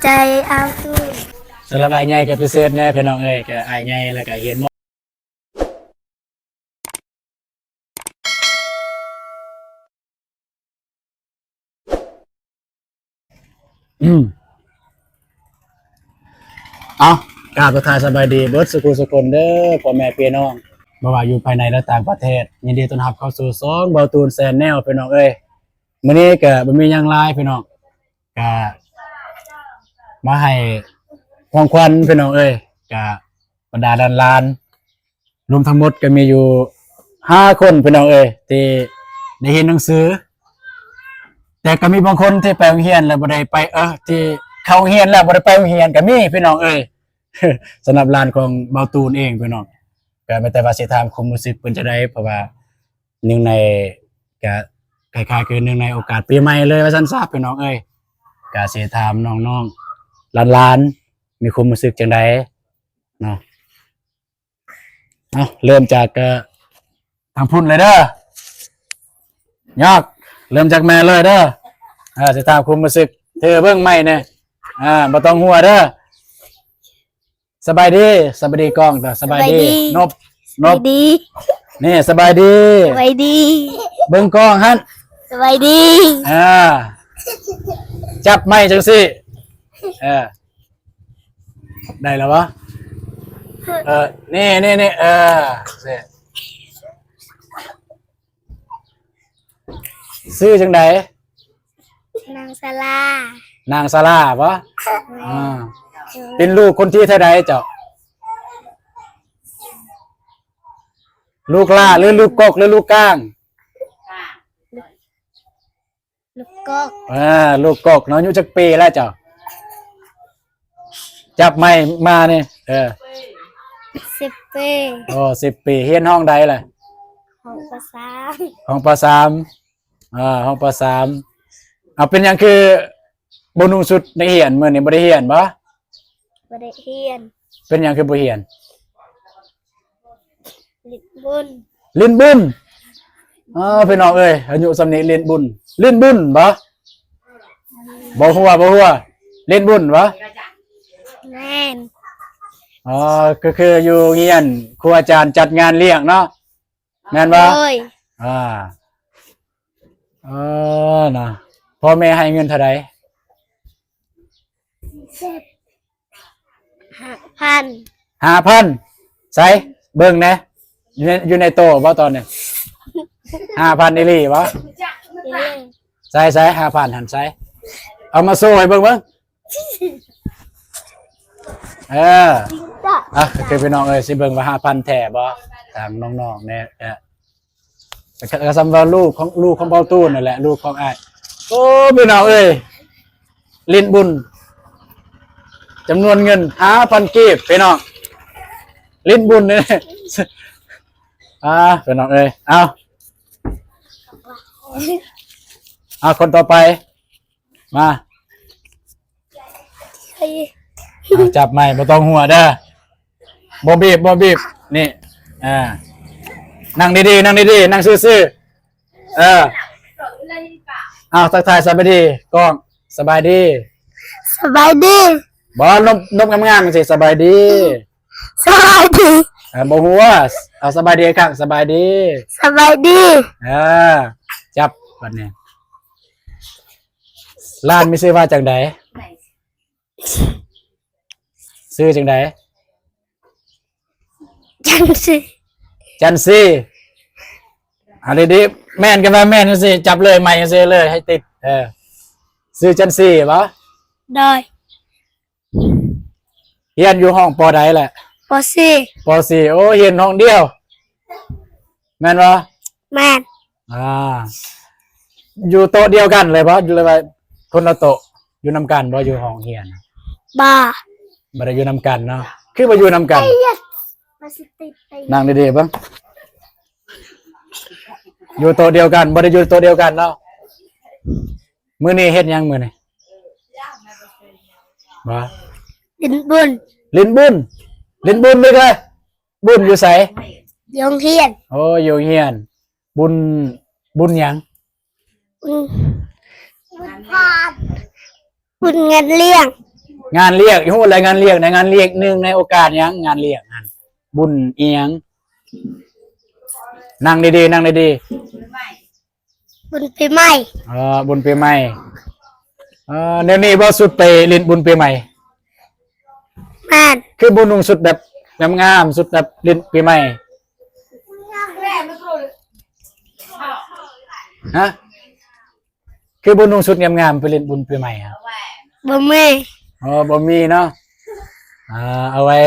ໃຈອ້າຍຕູນ. ສຳລັບອ້າຍໃຫຍ່ກໍພິເສດແດ່ພີ່ນ້ອງເອີຍ, ກໍອ້າຍໃຫຍ່ແລ້ວກໍຮຽນ ມ. ເອົາ ກາບທັກທາຍສະບາຍດີເບິດສຸຂູສຸຄົນເດີ ພໍ່ແມ່ພີ່ນ້ອງ ບໍ່ວ່າຢູ່ພາຍໃນ ແລະ ຕ່າງປະເທດ, ຍິນດີຕ້ອນຮັບເຂົ້າສູ່ຊ່ອງເບົາຕູນແຊນແນວ ພີ່ນ້ອງເອີຍ. ມື້ນີ້ກະບໍ່ມີຫຍັງຫຼາຍພີ່ນ້ອງ, ກະມາໃຫ້ຂອງຂວັນພີ່ນ້ອງເອີຍ, ກະບັນດາຫຼານໆ ລວມທັງໝົດກໍມີຢູ່ຫ້າຄົນພີ່ນ້ອງເອີຍ ທີ່ໄດ້ຮຽນໜັງສື, ແຕ່ກໍມີບາງຄົນທີ່ໄປໂຮງຮຽນແລ້ວບໍ່ໄດ້ໄປ ເອີ ທີ່ເຂົ້າໂຮງຮຽນແລ້ວບໍ່ໄດ້ໄປໂຮງຮຽນກໍມີພີ່ນ້ອງເອີຍ. ສຳລັບຫຼານຂອງເບົາຕູນເອງພີ່ນ້ອງ ກໍແມ່ນແຕ່ວ່າຊິຖາມຄວາມຮູ້ສຶກເພິ່ນຈັ່ງໃດ, ເພາະວ່າເນື່ອງໃນ ກະຄ້າຍໆຄືເນື່ອງໃນໂອກາດປີໃໝ່ເລີຍວ່າຊັ້ນຊະພີ່ນ້ອງເອີຍ, ກະຊິຖາມນ້ອງໆຫຼານໆ ມີຄວາມຮູ້ສຶກຈັ່ງໃດເນາະ. ເອົາ ເລີ່ມຈາກ ເອີ ທາງພຸ້ນເລີຍເດີ, ຍອກ ເລີ່ມຈາກແມ່ເລີຍເດີ. ເອີ ຊິຖາມຄວາມຮູ້ສຶກ, ຖືເບິ່ງໄມ້ແດ່, ເອີ ບໍ່ຕ້ອງຫົວເດີ. ສະບາຍດີ, ສະບາຍດີກ້ອງ, ສະບາຍດີ. ສະບາຍດີ. ນົບ, ນົບ. ສະບາຍດີ. ນີ້ ສະບາຍດີ. ສະບາຍດີ. ເບິ່ງກ້ອງຫັ້ນ. ສະບາຍດີ. ອ່າ ຈັບໄມ້ຈັ່ງຊີ້. ເອີ ໄດ້ແລ້ວບໍ່? ເອີ ນີ້ໆໆ ເອີ ຊື່ຈັ່ງໃດ? ນາງສາລາ. ນາງສາລາບໍ? ແມ່ນ. ອ່າ ເປັນລູກຄົນທີເທົ່າໃດເຈົ້າ? ລູກຫຼ້າ ຫຼື ລູກກົກ ຫຼື ລູກກາງ? ລູກ ລູກກົກ. ອ່າ ລູກກົກເນາະ. ອາຍຸຈັກປີແລ້ວເຈົ້າ? ຈັບໄມ້ມານີ້ ເອີ ສິບປີ. ໂອ້ ສິບປີ. ຮຽນຫ້ອງໃດລະ? ຫ້ອງ ປ.ສາມ. ຫ້ອງ ປ.ສາມ. ອ່າ ຫ້ອງ ປ.ສາມ. ເອົາ ເປັນຫຍັງຄືບໍ່ນຸ່ງຊຸດນັກຮຽນ? ມື້ນີ້ບໍ່ໄດ້ຮຽນບໍ? ບໍ່ໄດ້ຮຽນ. ເປັນຫຍັງຄືບໍ່ຮຽນ? ຫຼິ້ນບຸນ. ຫຼິ້ນບຸນ. ອໍ ພີ່ນ້ອງເອີຍ ອາຍຸສ່ຳນີ້ຫຼິ້ນບຸນ. ຫຼິ້ນບຸນບໍ? ບໍ່ຮູ້ ບໍ່ຮູ້. ຫຼິ້ນບຸນບໍ? ແມ່ນ. ອໍ ກໍຄືຢູ່ໂຮງຮຽນ ຄູອາຈານຈັດງານລ້ຽງເນາະ ແມ່ນບໍ່? ໂດຍ. ອ່າ ເອີ ເນາະ. ພໍ່ແມ່ໃຫ້ເງິນເທົ່າໃດ? ຫ້າພັນ. ຫ້າພັນ. ໃສ ເບິ່ງແດ່ ຢູ່ໃນ ຢູ່ໃນໂຕບໍ່ຕອນນີ້? ຫ້າພັນອີ່ຫຼີບໍ່? ເອີ. ໃສ ໃສ ຫ້າພັນຫັ້ນໃສ? ເອົາມາໂຊໃຫ້ເບິ່ງເບິ່ງ. ເອີ ອ່ະ ຄືພີ່ນ້ອງເອີຍ ຊິເບິ່ງວ່າຫ້າພັນແທ້ບໍ່? ທາງນ້ອງໆແນ່ ແລ້ວກໍສ່ຳວ່າລູກຂອງ ລູກຂອງເບົາຕູນນັ້ນແຫຼະ ລູກຂອງອ້າຍ. ໂອ້ ພີ່ນ້ອງເອີຍ ຫຼິ້ນບຸນ ຈຳນວນເງິນຫ້າພັນກີບ ພີ່ນ້ອງ ຫຼິ້ນບຸນນີ້. ອ່າ ພີ່ນ້ອງເອີຍ ເອົາ ເອົາ ຄົນຕໍ່ໄປ ມາ ເອົາ ຈັບໄມ້ ບໍ່ຕ້ອງຫົວເດີ ບໍ່ບີບ ບໍ່ບີບ ນີ້ ອ່າ ນັ່ງດີໆ ນັ່ງດີໆ ນັ່ງຊື່ໆ ເອີ ເອົາ ທັກທາຍສະບາຍດີກ້ອງ ສະບາຍດີ ສະບາຍດີ ບໍ່ ນົບ ນົບງາມໆ ຈັ່ງຊີ້ ສະບາຍດີ ສະບາຍດີ ເອີ ບໍ່ຮູ້ວ່າ ເອົາ ສະບາຍດີອີກຄັ້ງ ສະບາຍດີ ສະບາຍດີ ເອີ ຈັບບັດນີ້ ຫຼານມີຊື່ວ່າຈັ່ງໃດ? ຊື່ຈັ່ງໃດ? ຈັນຊີ ຈັນຊີ ເອົາດີໆ ແມ່ນກໍວ່າແມ່ນຈັ່ງຊີ້ ຈັບເລີຍ ໄມ້ຈັ່ງຊີ້ເລີຍ ໃຫ້ຕິດ ເອີ ຊື່ຈັນຊີບໍ? ໂດຍ. ຮຽນຢູ່ຫ້ອງ ປໍ ໃດແຫຼະ? ປໍ ສີ່ ປໍ ສີ່ ໂອ້ ຮຽນຫ້ອງດຽວ ແມ່ນບໍ່? ແມ່ນ. ອ່າ ຢູ່ໂຕະດຽວກັນເລີຍບໍ່ ຫຼືວ່າຄົນລະໂຕະ? ຢູ່ນຳກັນບໍ່ ຢູ່ຫ້ອງຮຽນ? ບໍ່ ບໍ່ໄດ້ຢູ່ນຳກັນເນາະ. ຄືບໍ່ຢູ່ນຳກັນ? ນັ່ງດີໆເບິ່ງ ຢູ່ໂຕະດຽວກັນ ບໍ່ໄດ້ຢູ່ໂຕະດຽວກັນເນາະ. ມື້ນີ້ເຮັດຫຍັງມື້ນີ້? ບໍ່ ຫຼິ້ນບຸນ ຫຼິ້ນບຸນ ຫຼິ້ນບຸນອີກແລ້ວ. ບຸນຢູ່ໃສ? ຢູ່ໂຮງຮຽນ. ໂອ້ ຢູ່ໂຮງຮຽນ. ບຸນ ບຸນຫຍັງ? ບຸນ ບຸນງານລ້ຽງ. ງານລ້ຽງ ຮູ້ແລ້ວ ງານລ້ຽງໃນ ງານລ້ຽງ ເນື່ອງໃນໂອກາດຫຍັງ? ງານລ້ຽງຫັ້ນ ບຸນອີ່ຫຍັງ? ນັ່ງດີໆ ນັ່ງດີໆ ບຸນປີໃໝ່. ເອີ ບຸນປີໃໝ່. ເອີ ແນວນີ້ບໍ່ ຊຸດໄປຫຼິ້ນບຸນປີໃໝ່? ແມ່ນ. ຄືບໍ່ນຸ່ງຊຸດແບບງາມໆ ຊຸດແບບຫຼິ້ນປີໃໝ່? ຮະ? ຄືບໍ່ນຸ່ງຊຸດງາມໆ ໄປຫຼິ້ນບຸນປີໃໝ່ຫັ້ນ? ບໍ່ມີ. ອໍ ບໍ່ມີເນາະ. ອ່າ ເອົາໄວ້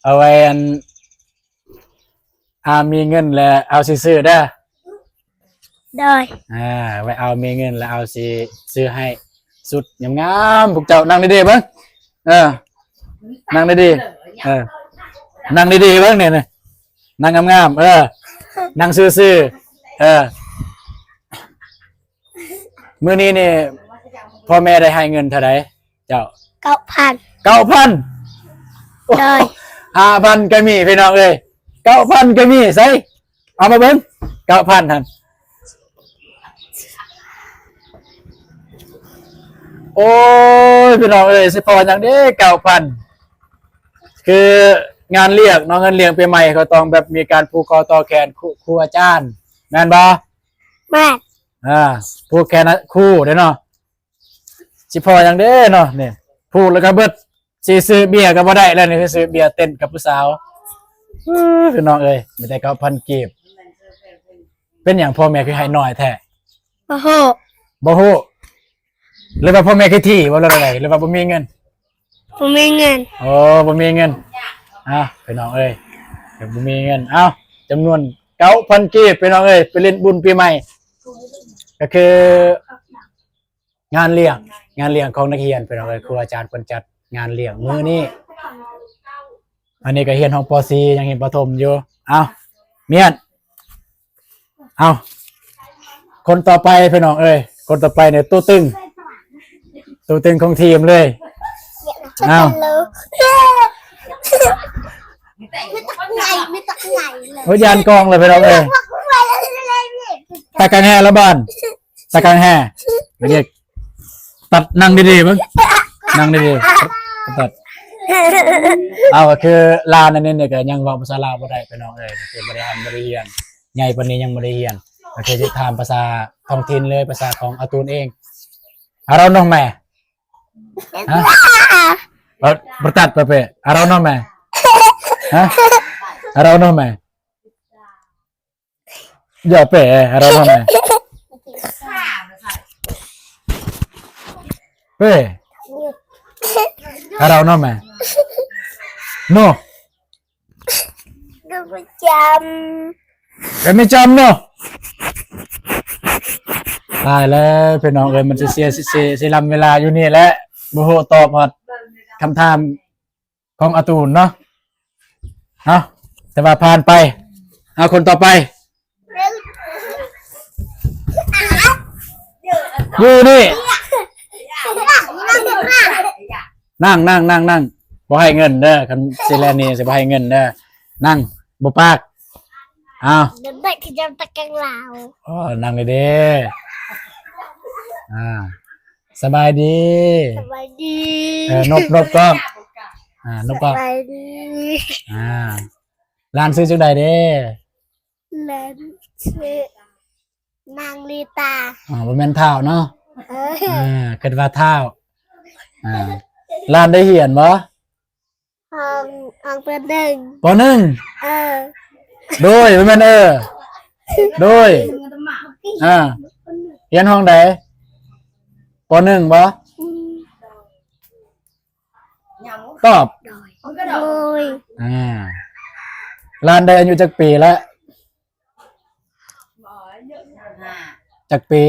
ເອົາໄວ້ ອັນ ອາ ມີເງິນແລ້ວເອົາຊິຊື້ເດີ. ໂດຍ. ອ່າ ໄວ້ເອົາມີເງິນແລ້ວເອົາຊິຊື້ໃຫ້ຊຸດງາມໆ. ພວກເຈົ້ານັ່ງດີໆເບິ່ງ. ເອີ ນັ່ງດີໆ. ເອີ ນັ່ງດີໆເບິ່ງນີ້ ນັ່ງງາມໆ. ເອີ ນັ່ງຊື່ໆ. ເອີ ມື້ນີ້ນີ້ ພໍ່ແມ່ໄດ້ໃຫ້ເງິນເທົ່າໃດເຈົ້າ? ເກົ້າພັນ. ເກົ້າພັນ. ໂດຍ. ຫ້າພັນກໍມີພີ່ນ້ອງເອີຍ ເກົ້າພັນກໍມີ. ໃສ ເອົາມາເບິ່ງ ເກົ້າພັນຫັ້ນ. ໂອ້ຍ ພີ່ນ້ອງເອີຍ ຊິພໍຫຍັງເດ້ ເກົ້າພັນ. ຄືງານລ້ຽງເນາະ ງານລ້ຽງປີໃໝ່ ກໍຕ້ອງແບບມີການຜູກຄໍຕໍ່ແຂນຄູ ຄູອາຈານ ແມ່ນບໍ່? ແມ່ນ. ອ່າ ຜູກແຂນຄູເດ້ເນາະ. ຊິພໍຫຍັງເດ້ເນາະ ນີ້ ຜູກແລ້ວກໍເບິດ. ຊິຊື້ເບຍກໍບໍ່ໄດ້ແລ້ວນີ້ ຊິຊື້ເບຍເຕັ້ນກັບຜູ້ສາວ. ເອີ ພີ່ນ້ອງເອີຍ ມີແຕ່ເກົ້າພັນກີບ. ເປັນຫຍັງພໍ່ແມ່ຄືໃຫ້ໜ້ອຍແທ້? ບໍ່ຮູ້. ບໍ່ຮູ້. ຫຼືວ່າພໍ່ແມ່ຂີ້ຖີ່ບໍ່ ຫຼືວ່າໃດ ຫຼືວ່າບໍ່ມີເງິນ? ບໍ່ມີເງິນ. ໂອ້ ບໍ່ມີເງິນ. ອ້າວ ພີ່ນ້ອງເອີຍ ບໍ່ມີເງິນ. ເອົ້າ ຈຳນວນເກົ້າພັນກີບ ພີ່ນ້ອງເອີຍ ໄປຫຼິ້ນບຸນປີໃໝ່ ກໍຄື ງານລ້ຽງ ງານລ້ຽງຂອງນັກຮຽນ ພີ່ນ້ອງເອີຍ ຄູອາຈານເພິ່ນຈັດງານລ້ຽງມື້ນີ້. ອັນນີ້ກໍຮຽນຫ້ອງ ປໍສີ່ ຍັງຮຽນປະຖົມຢູ່. ເອົ້າ ມຽນ ເອົ້າ ຄົນຕໍ່ໄປ ພີ່ນ້ອງເອີຍ ຄົນຕໍ່ໄປນີ້ໂຕຕຶງ ໂຕຕຶງຂອງທີມເລີຍ. ເອົ້າ ໂອ້ຍ ຢ້ານກ້ອງເລີຍ ພີ່ນ້ອງເອີຍ. ຕາກາງແຮ່ລະບານ ຕາກາງແຮ່ ອັນນີ້ ຕັດ ນັ່ງດີໆເບິ່ງ ນັ່ງດີໆ ຕັດ. ເອົາ ກໍຄືຫຼານອັນນີ້ນີ້ກໍຍັງເວົ້າພາສາລາວບໍ່ໄດ້ ພີ່ນ້ອງເອີຍ ຄືບໍ່ໄດ້ຮ່ຳບໍ່ໄດ້ຮຽນ ໃຫຍ່ປານນີ້ຍັງບໍ່ໄດ້ຮຽນ ກໍຄືຊິຖາມພາສາທ້ອງຖິ່ນເລີຍ ພາສາຂອງອາຕູນເອງ. ອາເຮົານ້ອງແມ່ ຮະ ບໍ່ ບໍ່ຕັດປະເປ ອາເຮົານ້ອງແມ່ ຮະ ອາເຮົານ້ອງແມ່. ຢ່າແປ ອາເຮົານ້ອງແມ່ ເປ້ ອາເຮົານ້ອງແມ່ ໂນ ກໍບໍ່ຈຳ ກໍບໍ່ຈຳເນາະ. ຕາຍແລ້ວ ພີ່ນ້ອງເອີຍ ມັນຊິເສຍ ຊິ ຊິ ຊິລຳເວລາຢູ່ນີ້ແຫຼະ ບໍ່ຮູ້ຕອບຮອດຄຳຖາມ ຂອງອາຕູນເນາະ. ເອົ້າ ແຕ່ວ່າຜ່ານໄປ. ເອົາ ຄົນຕໍ່ໄປ ຢູ່ນີ້ ນັ່ງ ນັ່ງ ນັ່ງ ນັ່ງ ບໍ່ໃຫ້ເງິນເດີ ຄັນຊິແລ່ນໜີຊິບໍ່ໃຫ້ເງິນເດີ ນັ່ງ ບໍ່ປາກ. ເອົາ ເດີນໄປຂະຫຍັບຕະແກງລາວ. ອໍ ນັ່ງເດ້. ອ່າ ສະບາຍດີ ສະບາຍດີ. ເອີ ນົບ ນົບກ້ອງ ອ່າ ນົບກ້ອງ. ສະບາຍດີ. ອ່າ ຫຼານຊື່ຈັ່ງໃດເດ້? ຫຼານຊື່ນາງລີຕາ. ອໍ ບໍ່ແມ່ນທ້າວເນາະ. ເອີ ອ່າ ຄິດວ່າທ້າວ. ອ່າ ຫຼານໄດ້ຮຽນບໍ່? ຫ້ອງ ຫ້ອງ ປໍໜຶ່ງ ປໍໜຶ່ງ. ເອີ ໂດຍ ບໍ່ແມ່ນເອີ ໂດຍ. ອ່າ ຮຽນຫ້ອງໃດ? ປໍໜຶ່ງບໍ່? ອືມ ຕອບ. ໂດຍ ໂດຍ. ອ່າ ຫຼານໄດ້ອາຍຸຈັກປີແລ້ວ? ຈັກປີ?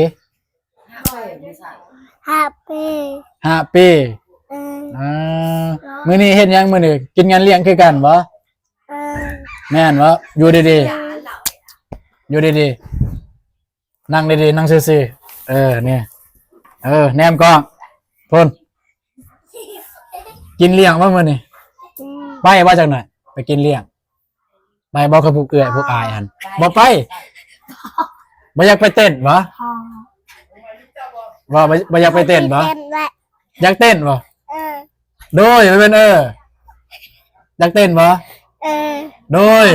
ຫ້າປີ ຫ້າປີ. ເອີ ອ່າ ມື້ນີ້ເຮັດຫຍັງ? ມື້ນີ້ກິນງານລ້ຽງຄືກັນບໍ່? ເອີ ແມ່ນບໍ່? ຢູ່ດີໆ ຢູ່ດີໆ ນັ່ງດີໆ ນັ່ງຊື່ໆ. ເອີ ນີ້ ເອີ ແນມກ້ອງ ພຸ້ນ. ກິນລ້ຽງບໍ່ມື້ນີ້? ອືມ ໄປບໍ່ຈັກໜ້ອຍ ໄປກິນລ້ຽງ? ໄປບໍ່ ກັບພວກເອື້ອຍພວກອ້າຍຫັ້ນ? ບໍ່ໄປ. ບໍ່ຢາກໄປເຕັ້ນບໍ່? ບໍ່ ບໍ່ ບໍ່ຢາກໄປເຕັ້ນບໍ່? ຢາກເຕັ້ນບໍ່? ເອີ ໂດຍ ແມ່ນ ເອີ ຢາກເຕັ້ນບໍ່? ເອີ ໂດຍ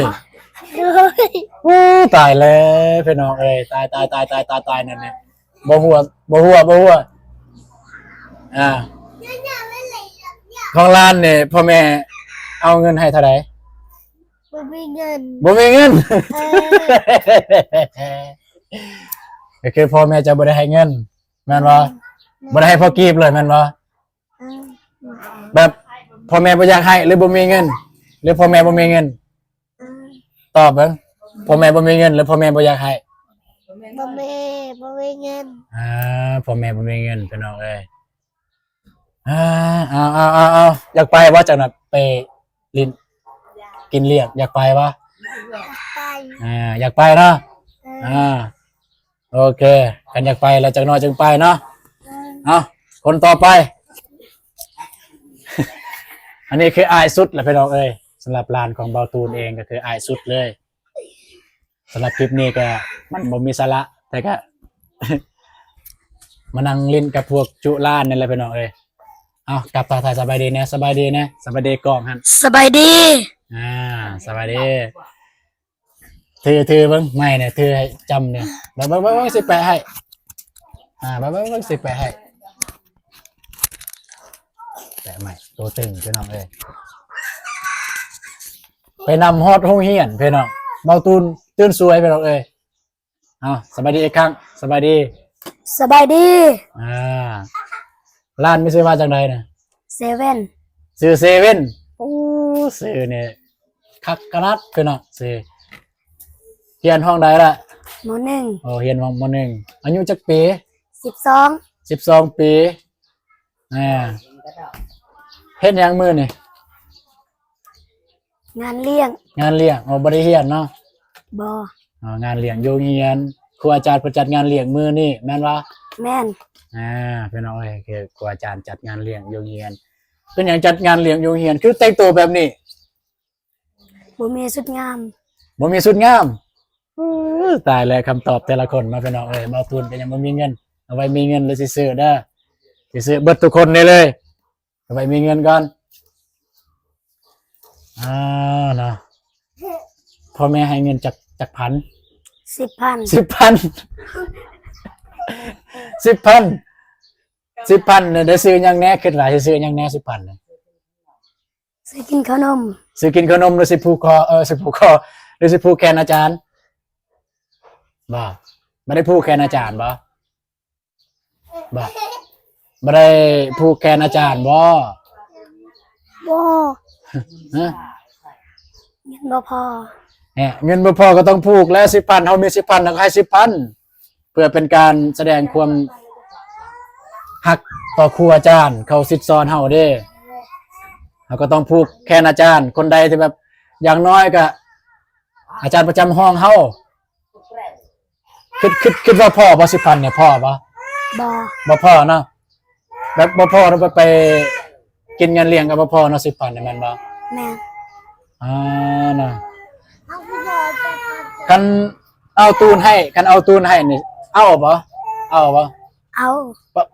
ໂດຍ. ໂອ້ ຕາຍແລ້ວພີ່ນ້ອງເອີຍ ຕາຍ ຕາຍ ຕາຍ ຕາຍ ຕາຍ ຕາຍ ນັ້ນແຫຼະ ບໍ່ຮູ້ ບໍ່ຮູ້ ບໍ່ຮູ້. ອ່າ ຂອງຫຼານນີ້ ພໍ່ແມ່ເອົາເງິນໃຫ້ເທົ່າໃດ? ບໍ່ມີເງິນ ບໍ່ມີເງິນ. ເອີ ກໍຄືພໍ່ແມ່ຈະບໍ່ໄດ້ໃຫ້ເງິນ ແມ່ນບໍ່? ແມ່ນ ບໍ່ໄດ້ໃຫ້ພໍກີບເລີຍແມ່ນບໍ່? ເອີ ແບບພໍ່ແມ່ບໍ່ຢາກໃຫ້ ຫຼືບໍ່ມີເງິນ ຫຼືພໍ່ແມ່ບໍ່ມີເງິນ? ເອີ ຕອບເບິ່ງ ພໍ່ແມ່ບໍ່ມີເງິນ ຫຼືພໍ່ແມ່ບໍ່ຢາກໃຫ້? ພໍ່ແມ່ບໍ່ມີເງິນ. ອ່າ ພໍ່ແມ່ບໍ່ມີເງິນ ພີ່ນ້ອງເອີຍ. ອ່າ ເອົາ ເອົາ ເອົາ ເອົາ ຢາກໄປບໍ່? ຈັກໜ້ອຍໄປຫຼິ້ນ ກິນລ້ຽງ ຢາກໄປບໍ່? ຢາກໄປ. ອ່າ ຢາກໄປເນາະ. ເອີ ອ່າ ໂອເຄ ຄັນຢາກໄປແລ້ວ ຈັກໜ້ອຍຈຶ່ງໄປເນາະ. ເອີ ເອົາ ຄົນຕໍ່ໄປ ອັນນີ້ຄືອ້າຍສຸດແຫຼະພີ່ນ້ອງເອີຍ ສຳລັບຫຼານຂອງເບົາຕູນເອງ ກໍຄືອ້າຍສຸດເລີຍ. ສຳລັບຄລິບນີ້ກໍມັນບໍ່ມີສາລະ ແຕ່ກໍ ມານັ່ງຫຼິ້ນກັບພວກຈຸຫຼານນີ້ແຫຼະພີ່ນ້ອງເອີຍ. ເອົາ ກັບທັກທາຍສະບາຍດີແດ່ ສະບາຍດີແດ່ ສະບາຍດີກ້ອງຫັ້ນ ສະບາຍດີ. ອ່າ ສະບາຍດີ. ຖື ຖືເບິ່ງໄມ້ນີ້ ຖືໃຫ້ຈຳເດີ້ ເບິ່ງ ເບິ່ງ ເບິ່ງ ເບິ່ງ ຊິແປະໃຫ້. ອ່າ ເບິ່ງ ເບິ່ງ ເບິ່ງ ຊິແປະໃຫ້ ແປະໄມ້ໂຕຕຶງພີ່ນ້ອງເອີຍ. ໄປນຳຮອດໂຮງຮຽນພີ່ນ້ອງ ເບົາຕູນຕື່ນສວຍພີ່ນ້ອງເອີຍ. ເອົາ ສະບາຍດີອີກຄັ້ງ ສະບາຍດີ ສະບາຍດີ. ອ່າ ຮ້ານມີຊື່ວ່າຈັ່ງໃດນະ? ເຊເວັນ ຊື່ເຊເວັນ. ໂອ້ ຊື່ນີ້ຄັກຂະໜາດພີ່ນ້ອງ. ຊື່ຮຽນຫ້ອງໃດລະ? ມໍໜຶ່ງ. ໂອ້ ຮຽນຫ້ອງມໍໜຶ່ງ. ອາຍຸຈັກປີ? ສິບສອງ ສິບສອງປີ. ອ່າ ເຮັດຫຍັງມື້ນີ້? ງານລ້ຽງ ງານລ້ຽງ. ໂອ້ ບໍ່ໄດ້ຮຽນເນາະ? ບໍ່. ອໍ ງານລ້ຽງຢູ່ໂຮງຮຽນ ຄູອາຈານເພິ່ນຈັດງານລ້ຽງມື້ນີ້ແມ່ນບໍ່? ແມ່ນ. ອ່າ ພີ່ນ້ອງເອີຍ ຄືຄູອາຈານຈັດງານລ້ຽງຢູ່ໂຮງຮຽນ. ເປັນຫຍັງຈັດງານລ້ຽງຢູ່ໂຮງຮຽນ ຄືແຕ່ງໂຕແບບນີ້? ບໍ່ມີຊຸດງາມ ບໍ່ມີຊຸດງາມ. ເອີ ຕາຍແລ້ວ ຄຳຕອບແຕ່ລະຄົນເນາະ ພີ່ນ້ອງເອີຍ. ເບົາຕູນກໍຍັງບໍ່ມີເງິນ ເອົາໄວ້ມີເງິນແລ້ວຊິຊື້ເດີ້ ຊິຊື້ເບິດທຸກຄົນນີ້ເລີຍ. ໄປມີເງິນກ່ອນ. ອ່າ ເນາະ ພໍ່ແມ່ໃຫ້ເງິນຈັກ ຈັກພັນ? ສິບພັນ ສິບພັນ ສິບພັນ ສິບພັນ ໄດ້ຊື້ຫຍັງແດ່? ຄິດວ່າຊິຊື້ຫຍັງແດ່ ສິບພັນ ຊື້ກິນເຂົ້າໜົມ ຊື້ກິນເຂົ້າໜົມ ຫຼືຊິຜູກຄໍ ເອີ ຊິຜູກຄໍ ຫຼືຊິຜູກແຂນອາຈານ? ບໍ່ ບໍ່ໄດ້ຜູກແຂນອາຈານບໍ່? ບໍ່ ບໍ່ໄດ້ຜູກແຂນອາຈານບໍ່? ບໍ່ ຮະ ເງິນບໍ່ພໍ ແຮະ ເງິນບໍ່ພໍກໍຕ້ອງຜູກແຫຼະ ສິບພັນ ເຮົາມີສິບພັນ ເຮົາກໍໃຫ້ສິບພັນ ເພື່ອເປັນການສະແດງຄວາມຮັກຕໍ່ຄູອາຈານ ເຂົາສິດສອນເຮົາເດ້ ເຮົາກໍຕ້ອງຜູກແຂນອາຈານ ຄົນໃດທີ່ແບບ ຢ່າງໜ້ອຍກໍອາຈານປະຈຳຫ້ອງເຮົາ ຄິດ ຄິດ ຄິດວ່າພໍບໍ່ ສິບພັນນີ້ ພໍບໍ່? ບໍ່ ບໍ່ພໍເນາະ ແບບບໍ່ພໍເນາະ ໄປ ໄປກິນງານລ້ຽງກໍບໍ່ພໍເນາະ ສິບພັນນີ້ແມ່ນບໍ່? ແມ່ນ ອ່າ ເນາະ ຄັນເອົາຕູນໃຫ້ ຄັນເອົາຕູນໃຫ້ນີ້ ເອົາບໍ່? ເອົາບໍ່? ເອົາ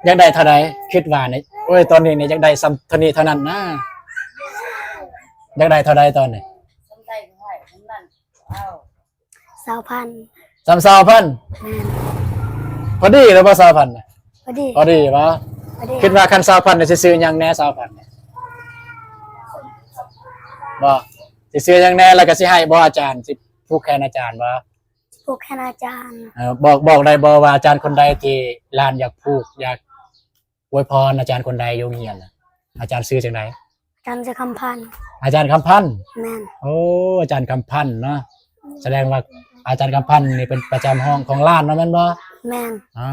ຢາກໄດ້ເທົ່າໃດ? ຄິດວ່ານີ້ ໂອ້ຍ ຕອນນີ້ນີ້ຢາກໄດ້ສ່ຳເທົ່ານີ້ເທົ່ານັ້ນນະ ຢາກໄດ້ເທົ່າໃດຕອນນີ້? ຊາວພັນ ສ່ຳຊາວພັນ ແມ່ນ ພໍດີແລ້ວບໍ່ ຊາວພັນນະ? ພໍດີ ພໍດີບໍ່? ພໍດີ ຄິດວ່າຄັນຊາວພັນນີ້ຊິຊື້ຫຍັງແດ່ ຊາວພັນນີ້? ບໍ່ ຊິຊື້ຫຍັງແດ່ ແລ້ວກໍຊິໃຫ້ບໍ່ ອາຈານ ຊິຜູກແຂນອາຈານບໍ່? ຜູກແຂນອາຈານ ເອີ ບອກ ບອກໄດ້ບໍ່ວ່າອາຈານຄົນໃດທີ່ຫຼານຢາກຜູກ ຢາກ ອວຍພອນອາຈານຄົນໃດຢູ່ໂຮງຮຽນນະ? ອາຈານຊື່ຈັ່ງໃດ? ອາຈານຊື່ຄຳພັນ ອາຈານຄຳພັນ ແມ່ນ ໂອ້ ອາຈານຄຳພັນເນາະ ສະແດງວ່າອາຈານຄຳພັນນີ້ເປັນປະຈຳຫ້ອງຂອງຫຼານເນາະ ແມ່ນບໍ່? ແມ່ນ ອໍ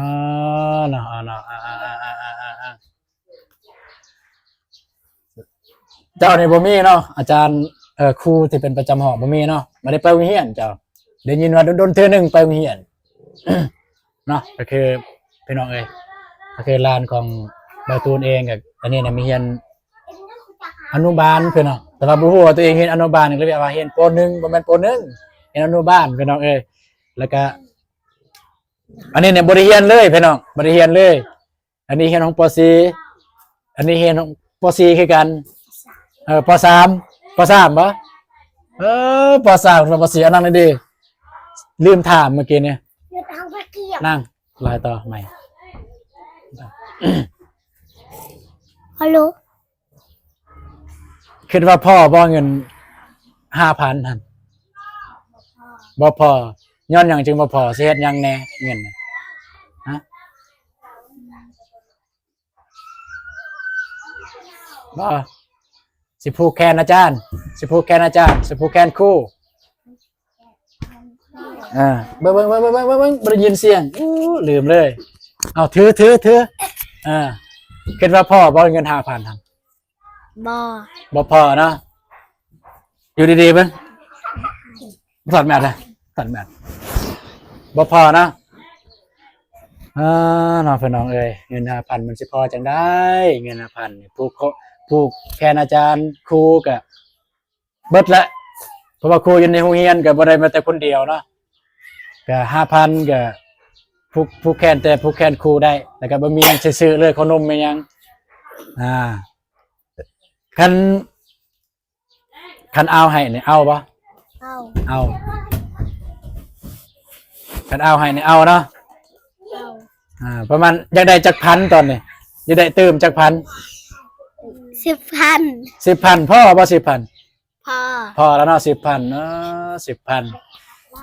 ເນາະ ເນາະ ອ່າ ອ່າ ອ່າ ອ່າ ອ່າ ອ່າ ອ່າ ອ່າ ເຈົ້ານີ້ບໍ່ມີເນາະ ອາຈານ ເອີ ຄູທີ່ເປັນປະຈຳຫ້ອງບໍ່ມີເນາະ ບໍ່ໄດ້ໄປໂຮງຮຽນເຈົ້າ ໄດ້ຍິນວ່າດົນໆເທື່ອໜຶ່ງໄປໂຮງຮຽນ ເນາະ ກໍຄືພີ່ນ້ອງເອີຍ ກໍຄືຫຼານຂອງບ່າວຕູນເອງ ກໍອັນນີ້ນະມີຮຽນອະນຸບານພີ່ນ້ອງ ແຕ່ວ່າບໍ່ຮູ້ວ່າຕົວເອງຮຽນອະນຸບານ ກໍເລີຍວ່າຮຽນປໍໜຶ່ງ ບໍ່ແມ່ນປໍໜຶ່ງ ຮຽນອະນຸບານພີ່ນ້ອງເອີຍ ແລ້ວກໍອັນນີ້ນີ້ບໍ່ໄດ້ຮຽນເລີຍພີ່ນ້ອງ ບໍ່ໄດ້ຮຽນເລີຍ ອັນນີ້ຮຽນຫ້ອງປໍສີ່ ອັນນີ້ຮຽນຫ້ອງ ປ.ສີ່ ຄືກັນ. ເອີ ປ.ສາມ ປ.ສາມ ບໍ່? ເອີ ປ.ສາມ ປ.ສີ່ ອັນນັ້ນເດ້ ລືມຖາມເມື່ອກີ້ນີ້. ນັ່ງ ລາຍຕໍ່ໃໝ່. ຮັລໂຫຼ ຄິດວ່າພໍບໍ່ເງິນຫ້າພັນຫັ້ນ? ບໍ່ພໍ. ຍ້ອນຫຍັງຈຶ່ງບໍ່ພໍ? ຊິເຮັດຫຍັງແດ່ເງິນນະ? ຮະ? ບໍ່. ຊິຜູກແຂນອາຈານ ຊິຜູກແຂນອາຈານ ຊິຜູກແຂນຄູ. ເອີ ເບິ່ງ ເບິ່ງ ບໍ່ໄດ້ຍິນສຽງ. ໂອ້ ລືມເລີຍ. ເອົາ ຖື ຖື ຖື. ເອີ ຄິດວ່າພໍບໍ່ເງິນຫ້າພັນຫັ້ນ? ບໍ່ ບໍ່ພໍເນາະ. ຢູ່ດີໆ ເບິ່ງ ຖອດແມດເດີ ຖອດແມດ. ບໍ່ພໍເນາະ. ເອີ ເນາະ ພີ່ນ້ອງເອີຍ ເງິນຫ້າພັນມັນຊິພໍຈັ່ງໃດ? ເງິນຫ້າພັນນີ້ ຜູກ ຜູກແຂນອາຈານຄູກະເບິດແຫຼະ ເພາະວ່າຄູຢູ່ໃນໂຮງຮຽນກະບໍ່ໄດ້ມາແຕ່ຄົນດຽວເນາະ. ກະຫ້າພັນກະຜູກ ຜູກແຂນ ແຕ່ຜູກແຂນຄູໄດ້ ແລ້ວກະບໍ່ມີຫຍັງຊິຊື້ເລີຍ ເຂົ້າໜົມແມ່ນຫຍັງ. ອ່າ ຄັນ ຄັນອ້າວໃຫ້ນີ້ເອົາບໍ່? ເອົາ ເອົາ. ຄັນອ້າວໃຫ້ນີ້ເອົາເນາະ. ເອົາ. ອ່າ ປະມານຢາກໄດ້ຈັກພັນຕອນນີ້? ຢາກໄດ້ຕື່ມຈັກພັນ? ສິບພັນ. ສິບພັນ ພໍບໍ່ສິບພັນ? ພໍ ພໍແລ້ວເນາະ ສິບພັນ. ເອີ ສິບພັນ.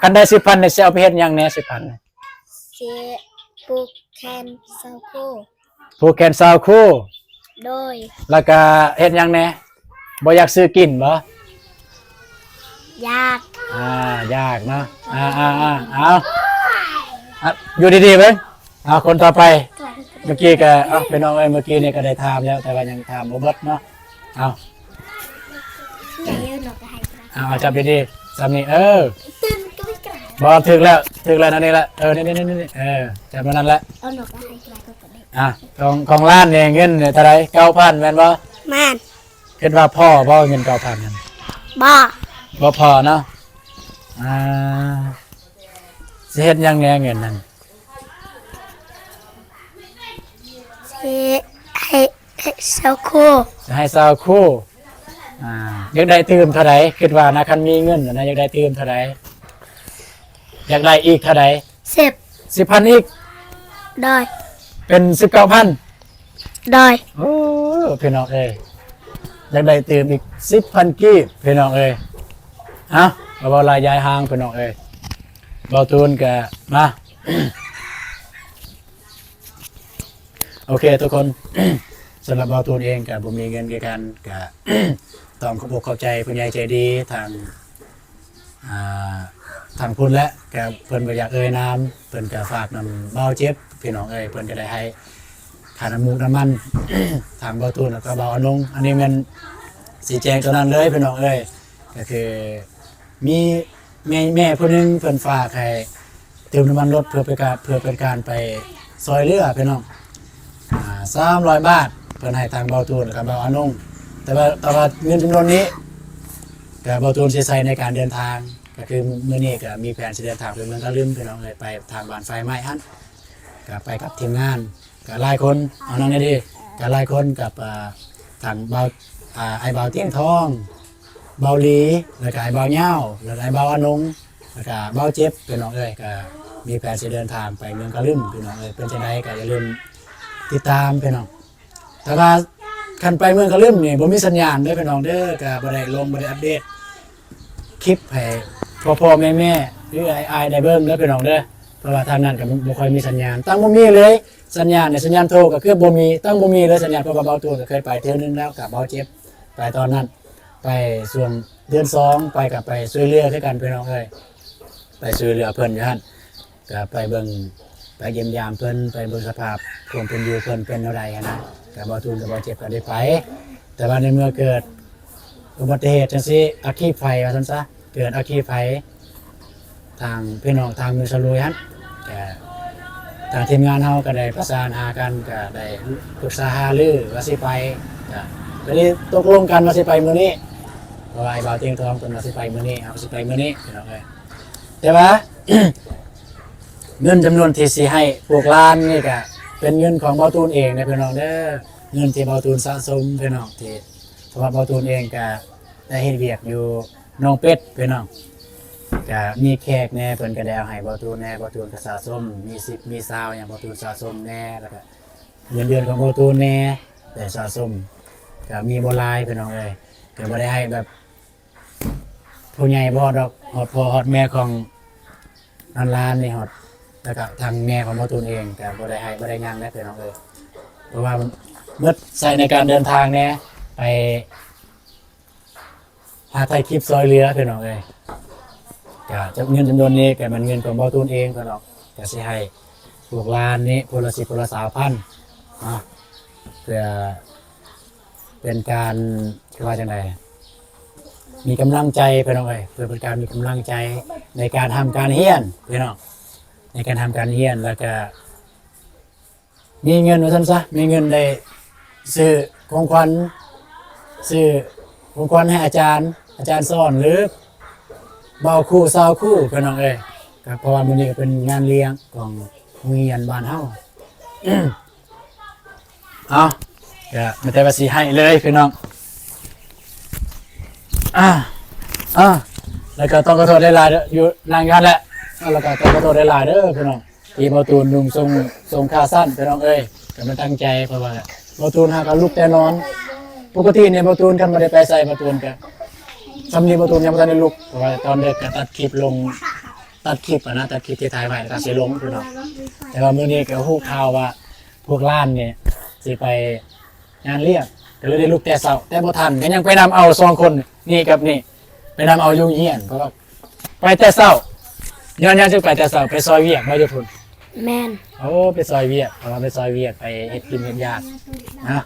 ຄັນໄດ້ສິບພັນນີ້ຊິເອົາໄປເຮັດຫຍັງແດ່ ສິບພັນ? ຊິຜູກແຂນເຊົາຄູ. ຜູກແຂນເຊົາຄູ. ໂດຍ. ແລ້ວກະເຮັດຫຍັງແດ່? ບໍ່ຢາກຊື້ກິນບໍ່? ຢາກ. ອ່າ ຢາກເນາະ. ອ່າ ອ່າ ອ່າ ເອົາ ອ່ະ ຢູ່ດີໆ ເບິ່ງ. ເອົາ ຄົນຕໍ່ໄປ. ເມື່ອກີ້ກະ ເອົາ ພີ່ນ້ອງເອີຍ ເມື່ອກີ້ນີ້ກະໄດ້ຖາມແລ້ວ ແຕ່ວ່າຍັງຖາມບໍ່ເບິດເນາະ. ເອົາ ເອົາ ຈັບດີໆ ສ່ຳນີ້ ເອີ ບໍ່ ຖືກແລ້ວ ຖືກແລ້ວ ນັ້ນນີ້ແຫຼະ ເອີ ນີ້ໆ ເອີ ຈັບມານັ້ນແຫຼະ. ອ່ະ ຂອງ ຂອງຫຼານນີ້ເງິນນີ້ເທົ່າໃດ? ເກົ້າພັນແມ່ນບໍ່? ແມ່ນ. ຄິດວ່າພໍບໍ່ເງິນເກົ້າພັນນັ້ນ? ບໍ່ ບໍ່ພໍເນາະ. ອ່າ ຊິເຮັດຫຍັງແດ່ເງິນນັ້ນ? ຊິໃຫ້ ໃຫ້ເຊົາຄູ. ຊິໃຫ້ເຊົາຄູ. ອ່າ ຢາກໄດ້ຕື່ມເທົ່າໃດ? ຄິດວ່ານະ ຄັນມີເງິນນະ ຢາກໄດ້ຕື່ມເທົ່າໃດ? ຢາກໄດ້ອີກເທົ່າໃດ? ສິບ ສິບພັນອີກ? ໂດຍ. ເປັນສິບເກົ້າພັນ? ໂດຍ. ໂອ້ ພີ່ນ້ອງເອີຍ ຢາກໄດ້ຕື່ມອີກສິບພັນກີບ ພີ່ນ້ອງເອີຍ. ເອົາ ບໍ່ເວົ້າຫຼາຍຢາຍຫ່າງ ພີ່ນ້ອງເອີຍ ເບົາຕູນກະມາ. ໂອເຄທຸກຄົນ ສຳລັບເບົາຕູນເອງກະບໍ່ມີເງິນຄືກັນ ກະຕ້ອງຂອບອົກຂອບໃຈຜູ້ໃຫຍ່ໃຈດີທາງ ອ່າ ທາງພຸ້ນແຫຼະ ກະເພິ່ນບໍ່ຢາກເອີ່ຍນາມ ເພິ່ນກະຝາກນຳເບົາເຈັບ ພີ່ນ້ອງເອີຍ ເພິ່ນກະໄດ້ໃຫ້ຄ່ານ້ຳມູກນ້ຳມັນ ທາງເບົາຕູນ ແລ້ວກະເບົາອານົງ. ອັນນີ້ແມ່ນຊີ້ແຈງຕົວນັ້ນເລີຍ ພີ່ນ້ອງເອີຍ ກະຄືມີ ແມ່ ແມ່ຜູ້ໜຶ່ງເພິ່ນຝາກໃຫ້ຕື່ມນ້ຳມັນລົດ ເພື່ອເປັນການ ເພື່ອເປັນການໄປຊ່ອຍເຫຼືອພີ່ນ້ອງ ອ່າ ສາມຮ້ອຍບາດ ເພິ່ນໃຫ້ທາງເບົາຕູນ ແລ້ວກະເບົາອານົງ. ແຕ່ວ່າ ແຕ່ວ່າເງິນຈຳນວນນີ້ກະເບົາຕູນຊິໃຊ້ໃນການເດີນທາງ ກະຄືມື້ນີ້ກະມີແຜນຊິເດີນທາງໄປເມືອງກະລຶມ ພີ່ນ້ອງເອີຍ ໄປທາງບ້ານໄຟໄໝ້ຫັ້ນ ກະໄປກັບທີມງານ ກະຫຼາຍຄົນ ເອົາ ນັ້ນເດ້ ກະຫຼາຍຄົນກັບ ອ່າ ທາງເບົາ ອ່າ ອ້າຍເບົາຕຽງທອງ ເບົາຫຼີ ແລ້ວກະອ້າຍເບົາຍາວ ແລ້ວກະອ້າຍເບົາອານົງ ແລ້ວກະເບົາເຈັບ ພີ່ນ້ອງເອີຍ ກະມີແຜນຊິເດີນທາງໄປເມືອງກະລຶມ ພີ່ນ້ອງເອີຍ ເປັນຈັ່ງໃດກະຢ່າລືມຕິດຕາມ ພີ່ນ້ອງ. ແຕ່ວ່າຄັນໄປເມືອງກະລຶມນີ້ບໍ່ມີສັນຍານເດີ ພີ່ນ້ອງເດີ ກະບໍ່ໄດ້ລົງ ບໍ່ໄດ້ອັບເດດຄລິບໃຫ້ພໍ່ໆ ແມ່ໆ ຫຼືອ້າຍໆ ໄດ້ເບິ່ງເດີ ພີ່ນ້ອງເດີ ເພາະວ່າທາງນັ້ນກະບໍ່ ບໍ່ຄ່ອຍມີສັນຍານ ຕັ້ງບໍ່ມີເລີຍ. ສັນຍານນີ້ ສັນຍານໂທກະຄືບໍ່ມີ ຕັ້ງບໍ່ມີເລີຍສັນຍານ ເພາະວ່າເບົາຕູນກະເຄີຍໄປເທື່ອໜຶ່ງແລ້ວ ກະເບົາເຈັບໄປຕອນນັ້ນ ໄປຊ່ວງເດືອນສອງ ໄປກະໄປຊ່ວຍເຫຼືອຄືກັນ ພີ່ນ້ອງເອີຍ ໄປຊ່ວຍເຫຼືອເພິ່ນຢູ່ຫັ້ນ ກະໄປເບິ່ງ ໄປຢ້ຽມຢາມເພິ່ນ ໄປເບິ່ງສະພາບຄວາມເປັນຢູ່ເພິ່ນເປັນແນວໃດຫັ້ນນະ ກະເບົາຕູນກັບເບົາເຈັບກະໄດ້ໄປ. ແຕ່ວ່າໃນເມື່ອເກີດອຸບັດຕິເຫດຈັ່ງຊີ້ ອັກຄີໄຟວ່າຊັ້ນຊະ ເກີດອັກຄີໄຟ ທາງພີ່ນ້ອງທາງເມືອງສະໂລຍຫັ້ນ ກະທາງທີມງານເຮົາກະໄດ້ປະສານຫາກັນ ກະໄດ້ປຶກສາຫາລືວ່າຊິໄປ ກະ ກະໄດ້ຕົກລົງກັນວ່າຊິໄປມື້ນີ້ ເພາະວ່າອ້າຍບ່າວຕຽງທອງເພິ່ນວ່າຊິໄປມື້ນີ້ ເຮົາກະຊິໄປມື້ນີ້ ພີ່ນ້ອງເອີຍ. ແຕ່ວ່າເງິນຈຳນວນທີ່ຊິໃຫ້ພວກຫຼານນີ້ກະເປັນເງິນຂອງບ່າວຕູນເອງເດີ ພີ່ນ້ອງເດີ. ເງິນທີ່ເບົາຕູນສະສົມພີ່ນ້ອງ ທີ່ ເພາະວ່າເບົາຕູນເອງກະໄດ້ເຮັດວຽກຢູ່ໜອງເປັດພີ່ນ້ອງ ກະມີແຂກແດ່ ເພິ່ນກະໄດ້ເອົາໃຫ້ເບົາຕູນແດ່ ເບົາຕູນກະສະສົມ ມີສິບມີຊາວຫຍັງ ເບົາຕູນສະສົມແດ່ ແລ້ວກະເງິນເດືອນຂອງເບົາຕູນແດ່ ໄດ້ສະສົມ ກະມີບໍ່ຫຼາຍພີ່ນ້ອງເອີຍ ກະບໍ່ໄດ້ໃຫ້ແບບ ຜູ້ໃຫຍ່ບໍ່ຮອດດອກ ຮອດພໍ່ຮອດແມ່ຂອງຫຼານໆນີ້ຮອດ ແລ້ວກະທາງແມ່ຂອງເບົາຕູນເອງກະບໍ່ໄດ້ໃຫ້ບໍ່ໄດ້ຫຍັງແຫຼະພີ່ນ້ອງເອີຍ ເພາະວ່າໝົດໃຊ້ໃນການເດີນທາງແດ່ ໄປຫາຖ່າຍຄລິບຊ່ອຍເຫຼືອພີ່ນ້ອງເອີຍ ກະຈຳ ເງິນຈຳນວນນີ້ກະແມ່ນເງິນຂອງເບົາຕູນເອງພີ່ນ້ອງ ກະຊິໃຫ້ພວກຫຼານນີ້ຄົນລະສິບ ຄົນລະຊາວພັນເນາະ ເພື່ອ ເປັນການ ຊິວ່າຈັ່ງໃດ ມີກຳລັງໃຈພີ່ນ້ອງເອີຍ ເພື່ອເປັນການມີກຳລັງໃຈໃນການຮ່ຳການຮຽນພີ່ນ້ອງ ໃນການຮ່ຳການຮຽນ ແລ້ວກະມີເງິນວ່າຊັ້ນຊະ ມີເງິນໄດ້ຊື້ຂອງຂວັນ ຊື້ຂອງຂວັນໃຫ້ອາຈານ ອາຈານສອນ ຫຼື ບ່າວຄູ ສາວຄູ ພີ່ນ້ອງເອີຍ ກະເພາະວ່າມື້ນີ້ກະເປັນງານລ້ຽງຂອງໂຮງຮຽນບ້ານເຮົາ. ເອົາ ກະມີແຕ່ວ່າຊິໃຫ້ເລີຍພີ່ນ້ອງ ອາ ອາ ແລ້ວກະຕ້ອງຂໍໂທດຫຼາຍໆເດີ ຢູ່ ນັ່ງຢູ່ຫັ້ນແຫຼະ ແລ້ວກະຕ້ອງຂໍໂທດຫຼາຍໆເດີພີ່ນ້ອງ ທີ່ເບົາຕູນນຸ່ງຊົງ ຊົງຂາສັ້ນພີ່ນ້ອງເອີຍ ກະບໍ່ໄດ້ຕັ້ງໃຈ ເພາະວ່າເບົາຕູນຫາກະລຸກແຕ່ນອນ ປົກກະຕິນີ້ເບົາຕູນຄັນບໍ່ໄດ້ໄປໃສ ເບົາຕູນກະ ຊ່ຳນີ້ເບົາຕູນຍັງບໍ່ທັນໄດ້ລຸກ ເພາະວ່າຕອນເດິກກະຕັດຄລິບລົງ ຕັດຄລິບຫັ້ນນະ ຕັດຄລິບທີ່ຖ່າຍໄວ້ແລ້ວກະຊິລົງພີ່ນ້ອງ ແຕ່ວ່າມື້ນີ້ກະຮູ້ຂ່າວວ່າ ພວກຫຼານນີ້ຊິໄປງານລ້ຽງ ກະເລີຍໄດ້ລຸກແຕ່ເຊົ້າ ແຕ່ບໍ່ທັນ ກະຍັງໄປນຳເອົາສອງຄົນ ນີ້ກັບນີ້ ໄປນຳເອົາຢູ່ໂຮງຮຽນ ເພາະວ່າໄປແຕ່ເຊົ້າ ຍ້ອນຫຍັງຈຶ່ງໄປແຕ່ເຊົ້າ ໄປຊ່ອຍວຽກບໍ່ຢູ່ພຸ້ນ ແມ່ນ ໂອ້ ໄປຊ່ອຍວຽກ ເພາະວ່າໄປຊ່ອຍວຽກ ໄປເຮັດກິນເຮັດຢາກນະ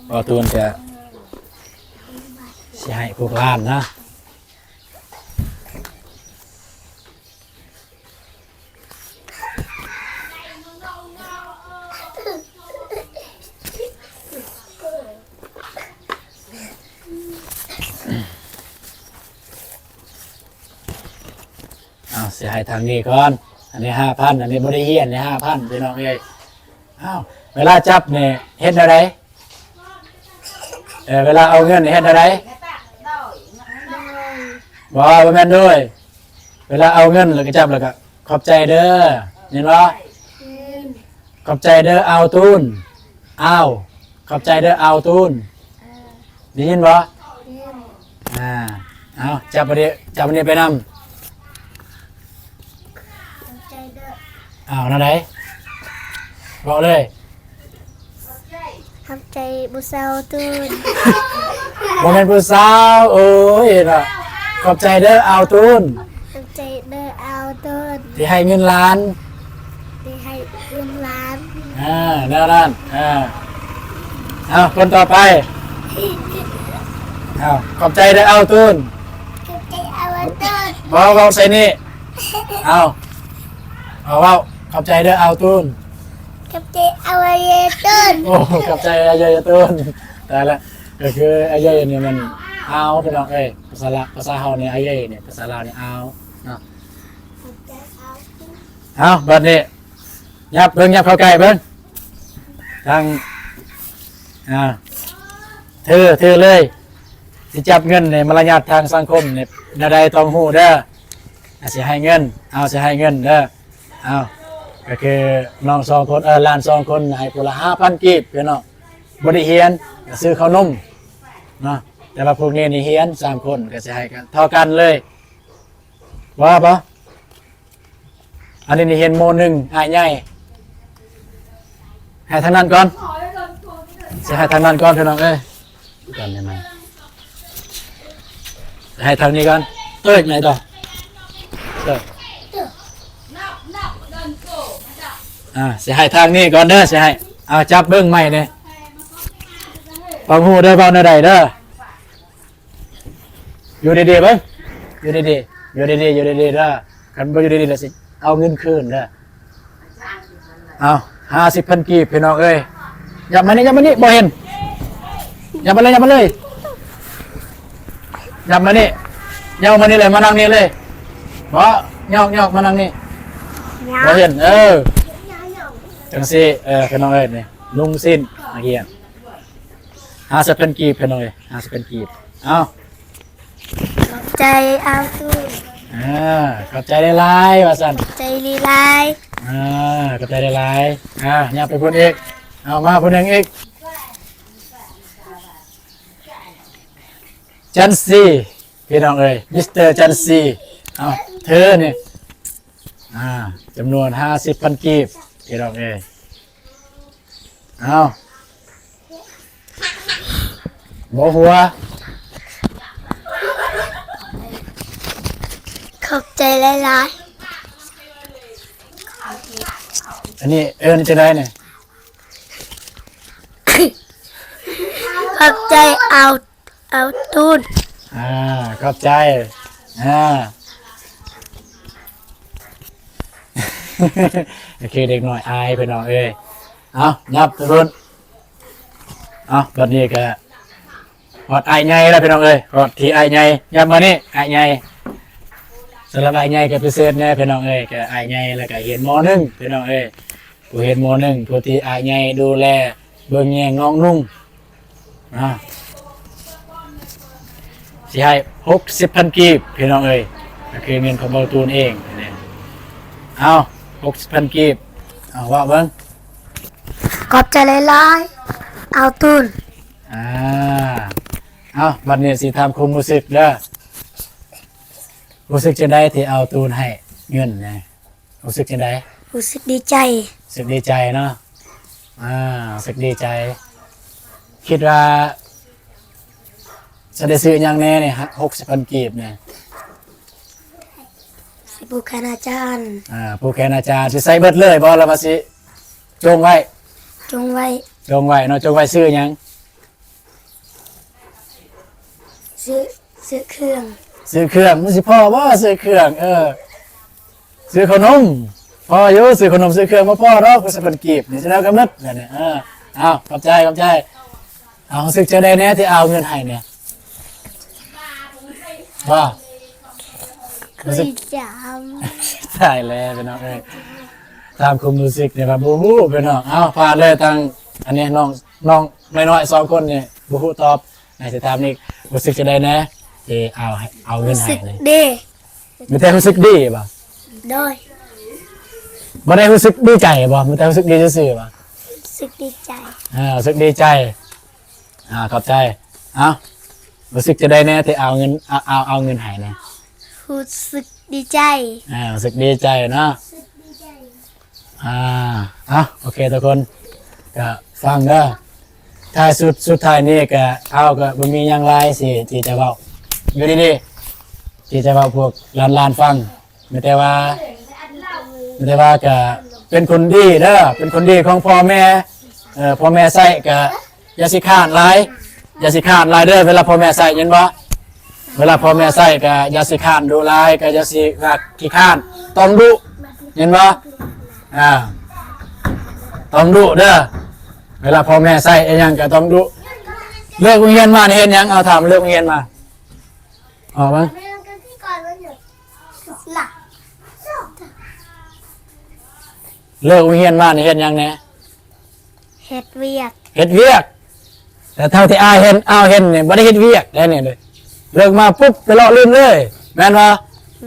ເບົາຕູນກະຊິໃຫ້ພວກຫຼານນະ. ເອົາ ຊິໃຫ້ທາງນີ້ກ່ອນ ອັນນີ້ຫ້າພັນ ອັນນີ້ບໍ່ໄດ້ຮຽນ ນີ້ຫ້າພັນ ພີ່ນ້ອງເອີຍ ອ້າວ ເວລາຈັບນີ້ເຮັດແນວໃດ? ເອີ ເວລາເອົາເງິນເຮັດແນວໃດ? ບໍ່ ບໍ່ແມ່ນໂດຍ ເວລາເອົາເງິນແລ້ວກະຈັບແລ້ວກະ ຂອບໃຈເດີ ແມ່ນບໍ່? ຂອບໃຈເດີ ອາວຕູນ ອາວ ຂອບໃຈເດີ ອາວຕູນ ໄດ້ຍິນບໍ່? ອ່າ ເອົາ ຈັບອັນນີ້ ຈັບອັນນີ້ໄປນຳ ຂອບໃຈເດີ ອ້າວ ແນວໃດ? ເວົ້າເລີຍ ຂອບໃຈຜູ້ສາວຕູນ ບໍ່ແມ່ນຜູ້ສາວ ໂອ້ຍເນາະ ຂອບໃຈເດີ ອາວຕູນ ຂອບໃຈເດີ ອາວຕູນ ທີ່ໃຫ້ເງິນຫຼານ ທີ່ໃຫ້ເງິນຫຼານ ອ່າ ແນວນັ້ນ ອ່າ ເອົາ ຄົນຕໍ່ໄປ ເອົາ ຂອບໃຈເດີ ອາວຕູນ ຂອບໃຈ ອາວຕູນ ເວົ້າ ເວົ້າໃສ່ນີ້ ເອົາ ເອົາ ເວົ້າ ຂອບໃຈເດີ ອາວຕູນ ຂອບໃຈ ອາວເຢຕູນ ໂອ້ ຂອບໃຈ ອາເຢຕູນ ຕາຍລະ ກະຄື ອາເຢນີ້ແມ່ນ ອາວ ພີ່ນ້ອງເອີຍ ພາສາລາວ ພາສາເຮົານີ້ ອາເຢນີ້ ພາສາລາວນີ້ ອາວ ເນາະ ຂອບໃຈ ອາວ ເອົາ ບາດນີ້ ຫຍັບເບິ່ງ ຫຍັບເຂົ້າໃກ້ເບິ່ງ ທາງ ອ່າ ຖື ຖືເລີຍ ຊິຈັບເງິນນີ້ ມາລະຍາດທາງສັງຄົມນີ້ ແນວໃດຕ້ອງຮູ້ເດີ ອ່າ ຊິໃຫ້ເງິນ ເອົາ ຊິໃຫ້ເງິນເດີ ເອົາ ກະຄືນ້ອງສອງຄົນ ເອີ ຫຼານສອງຄົນ ໃຫ້ຜູ້ລະຫ້າພັນກີບ ພີ່ນ້ອງ ບໍ່ໄດ້ຮຽນ ກະຊື້ເຂົ້າໜົມເນາະ ແຕ່ວ່າພວກນີ້ນີ້ຮຽນ ສາມຄົນ ກະຊິໃຫ້ກັນເທົ່າກັນເລີຍ ວ່າບໍ່? ອັນນີ້ນີ້ຮຽນ ມໍໜຶ່ງ ອ້າຍໃຫຍ່ ໃຫ້ທາງນັ້ນກ່ອນ ຊິໃຫ້ທາງນັ້ນກ່ອນ ພີ່ນ້ອງເອີຍ ກ່ອນໄດ້ໄໝ ໃຫ້ທາງນີ້ກ່ອນ ເອີຍ ໃຫຍ່ຕໍ່ ເອີຍ ອ່າ ຊິໃຫ້ທາງນີ້ກ່ອນເດີ ຊິໃຫ້ ເອົາ ຈັບເບິ່ງໃໝ່ເດ້ ຟັງຮູ້ເດີ ເວົ້າແນວໃດເດີ. ຢູ່ດີໆ ເບິ່ງ ຢູ່ດີໆ ຢູ່ດີໆ ຢູ່ດີໆ ເດີ ຄັນບໍ່ຢູ່ດີໆ ລະຊິເອົາເງິນຄືນເດີ ເອົາ ຫ້າສິບພັນກີບ ພີ່ນ້ອງເອີຍ ຫຍັບມານີ້ ຫຍັບມານີ້ ບໍ່ເຫັນ ຫຍັບມາເລີຍ ຫຍັບມາເລີຍ ຫຍັບມານີ້ ຫຍັບມານີ້ເລີຍ ມານັ່ງນີ້ເລີຍ ບໍ່ ຫຍອກໆ ມານັ່ງນີ້ ບໍ່ເຫັນ ເອີ ຈັ່ງຊີ້ ເອີ ພີ່ນ້ອງເອີຍ ນີ້ ນຸ່ງສິ້ນ ນັກຮຽນ ຫ້າສິບພັນກີບ ພີ່ນ້ອງເອີຍ ຫ້າສິບພັນກີບ. ເອົາ ຂອບໃຈອາວຕູນ. ອາ ຂອບໃຈຫຼາຍໆ ວ່າຊັ້ນ. ຂອບໃຈຫຼາຍໆ. ອາ ຂອບໃຈຫຼາຍໆ. ອາ ຫຍັບໄປພຸ້ນອີກ. ເອົາ ມາຜູ້ໜຶ່ງອີກ. ຈັນຊີ ພີ່ນ້ອງເອີຍ ມິສເຕີຈັນຊີ. ເອົາ ເທີນີ້ ອາ ຈຳນວນຫ້າສິບພັນກີບ ພີ່ນ້ອງເອີຍ. ເອົາ ບໍ່ຫົວ. ຂອບໃຈຫຼາຍໆ. ອັນນີ້ເອີ້ນຈັ່ງໃດນີ້? ຂອບໃຈອາວ ອາວຕູນ. ອາ ຂອບໃຈ. ອາ ຄືເດັກນ້ອຍອາຍ ພີ່ນ້ອງເອີຍ. ເອົາ ຫຍັບໄປພຸ້ນ. ເອົາ ບັດນີ້ກະຮອດອ້າຍໃຫຍ່ແລ້ວ ພີ່ນ້ອງເອີຍ ຮອດທີ່ອ້າຍໃຫຍ່. ຫຍັບມານີ້ ອ້າຍໃຫຍ່. ສຳລັບອ້າຍໃຫຍ່ກະພິເສດແດ່ ພີ່ນ້ອງເອີຍ ກະອ້າຍໃຫຍ່ ແລ້ວກະຮຽນ ມໍໜຶ່ງ ພີ່ນ້ອງເອີຍ. ຜູ້ຮຽນ ມໍໜຶ່ງ ຜູ້ທີ່ອ້າຍໃຫຍ່ດູແລເບິ່ງແຍງນ້ອງນຸ່ງ ອາ ຊິໃຫ້ຫົກສິບພັນກີບ ພີ່ນ້ອງເອີຍ ກະຄືເງິນຂອງເບົາຕູນເອງ. ເອົາ ຫົກສິບພັນກີບ. ເອົາ ເວົ້າເບິ່ງ. ຂອບໃຈຫຼາຍໆ ອາວຕູນ. ອາ ເອົາ ບັດນີ້ຊິຖາມຄວາມຮູ້ສຶກເດີ. ຮູ້ສຶກຈັ່ງໃດທີ່ອາວຕູນໃຫ້ເງິນນະ? ຮູ້ສຶກຈັ່ງໃດ? ຮູ້ສຶກດີໃຈ. ຮູ້ສຶກດີໃຈເນາະ. ອາ ຮູ້ສຶກດີໃຈ. ຄິດວ່າຈະໄດ້ຊື້ຫຍັງແດ່ນີ້ ຫົກສິບພັນກີບນີ້? ຊິຜູກແຂນອາຈານ. ອາ ຜູກແຂນອາຈານ. ຊິໃຊ້ເບິດເລີຍບໍ່ ຫຼືວ່າຊິຈົ່ງໄວ້? ຈົ່ງໄວ້. ຈົ່ງໄວ້ເນາະ. ຈົ່ງໄວ້ຊື້ຫຍັງ? ຊື້ ຊື້ເຄື່ອງ. ຊື້ເຄື່ອງ. ມັນຊິພໍບໍ່ຊື້ເຄື່ອງ? ເອີ ຊື້ເຂົ້າໜົມ ພໍຢູ່. ຊື້ເຂົ້າໜົມຊື້ເຄື່ອງບໍ່ພໍດອກ ຫົກສິບພັນກີບນີ້ ຊິໄດ້ເອົາກັນໝົດແລ້ວນີ້. ເອີ ເອົາ ຂອບໃຈ ຂອບໃຈ. ເອົາ ຮູ້ສຶກຈັ່ງໃດແດ່ທີ່ເອົາເງິນໃຫ້ນີ້? ວ່າ ຮູ້ສຶກ ຕາຍແລ້ວ ພີ່ນ້ອງເອີຍ ຖາມຄວາມຮູ້ສຶກນີ້ວ່າບໍ່ຮູ້ ພີ່ນ້ອງ. ເອົາ ຜ່ານເລີຍ. ທາງອັນນີ້ ນ້ອງ ນ້ອງນ້ອຍໆສອງຄົນນີ້ບໍ່ຮູ້ຕອບ. ໃຫ້ຊິຖາມອີກ ຮູ້ສຶກຈັ່ງໃດແດ່ທີ່ເອົາ ເອົາເງິນໃຫ້ນີ້? ຮູ້ສຶກດີ. ມີແຕ່ຮູ້ສຶກດີບໍ່? ໂດຍ. ບໍ່ໄດ້ຮູ້ສຶກດີໃຈບໍ່? ມີແຕ່ຮູ້ສຶກດີຊື່ໆບໍ່? ຮູ້ສຶກດີໃຈ. ເອີ ຮູ້ສຶກດີໃຈ. ອາ ຂອບໃຈ. ເອົາ ຮູ້ສຶກຈັ່ງໃດແດ່ທີ່ເອົາເງິນ ເອົາ ເອົາ ເອົາເງິນໃຫ້ນະ? ຮູ້ສຶກດີໃຈ. ອາ ຮູ້ສຶກດີໃຈເນາະ. ອາ ເອົາ ໂອເຄທຸກຄົນ ກະຟັງເດີ. ທ້າຍສຸດ ສຸດທ້າຍນີ້ກະ ເອົາ ກະບໍ່ມີຫຍັງຫຼາຍຊິ ທີ່ຈະເວົ້າ ຢູ່ດີໆ ທີ່ຈະເວົ້າພວກຫຼານໆຟັງ. ມີແຕ່ວ່າ ມີແຕ່ວ່າກະເປັນຄົນດີເດີ ເປັນຄົນດີຂອງພໍ່ແມ່. ເອີ ພໍ່ແມ່ໃຊ້ກະຢ່າຂີ້ຄ້ານຫຼາຍ ຢ່າຂີ້ຄ້ານຫຼາຍເດີ. ເວລາພໍ່ແມ່ໃຊ້ ເຫັນບໍ່? ເວລາພໍ່ແມ່ໃຊ້ກະຢ່າຂີ້ຄ້ານດຸຫຼາຍ ກະຢ່າຊິວ່າຂີ້ຄ້ານ ຕ້ອງດຸ ເຫັນບໍ່? ອາ ຕ້ອງດຸເດີ. ເວລາພໍ່ແມ່ໃຊ້ອີ່ຫຍັງກະຕ້ອງດຸ. ເລີກໂຮງຮຽນມານີ້ເຮັດຫຍັງ? ເອົາ ຖາມ ເລີກໂຮງຮຽນມາ ອອກມາ. ເລີກໂຮງຮຽນມານີ້ເຮັດຫຍັງແດ່? ເຮັດວຽກ. ເຮັດວຽກ. ແຕ່ເທົ່າທີ່ອ້າຍເຫັນ ອ້າວເຫັນນີ້ບໍ່ໄດ້ເຮັດວຽກໄດ໋ນີ້. ເລີກມາປຸບໄປເລາະຫຼິ້ນເລີຍ ແມ່ນບໍ່?